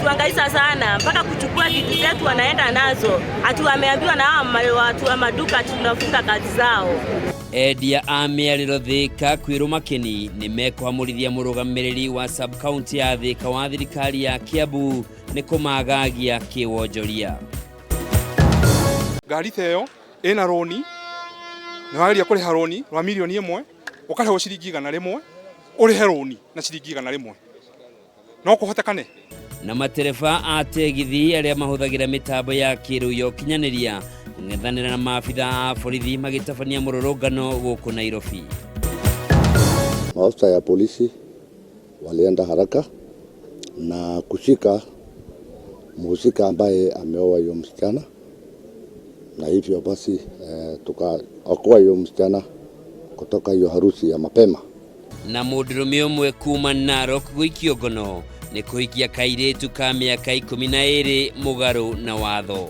Wanatuhangaisha sana mpaka kuchukua vitu zetu wanaenda nazo. Ati wameambiwa na hawa watu wa maduka tunafunga kazi zao. Endia a mĩarĩro Thĩka kwĩrwo Makeni nĩ mekũhamũrithia mũrũgamĩrĩri wa sub county ya Thĩka wa thirikari ya Kiambu nĩ kũmagagia kĩwonjoria. Ngari ta ĩyo ĩna rũni, nĩ wageria kũrĩha rũni rwa mirioni ĩmwe, ũkarĩhwo ciringi 100, ũrĩhe rũni na ciringi 100. No kũhotekane? Na matereba a tegithi arĩa mahũthagĩra mĩtambo ya kĩrĩu ya ũkinyanĩria kũng'ethanĩra na maabitha a borithi magĩtabania mũrũrũngano gũkũ Nairobi. Maafisa ya polisi walienda haraka na kushika mhusika ambaye ameoa hiyo msichana, na hivyo basi tukaokoa hiyo msichana kutoka hiyo harusi ya mapema. Na mũndũrũme ũmwe kuma Narok gũikio ngono nĩ kũhikia kairĩtu ka mĩaka 12 mũgarũ na watho.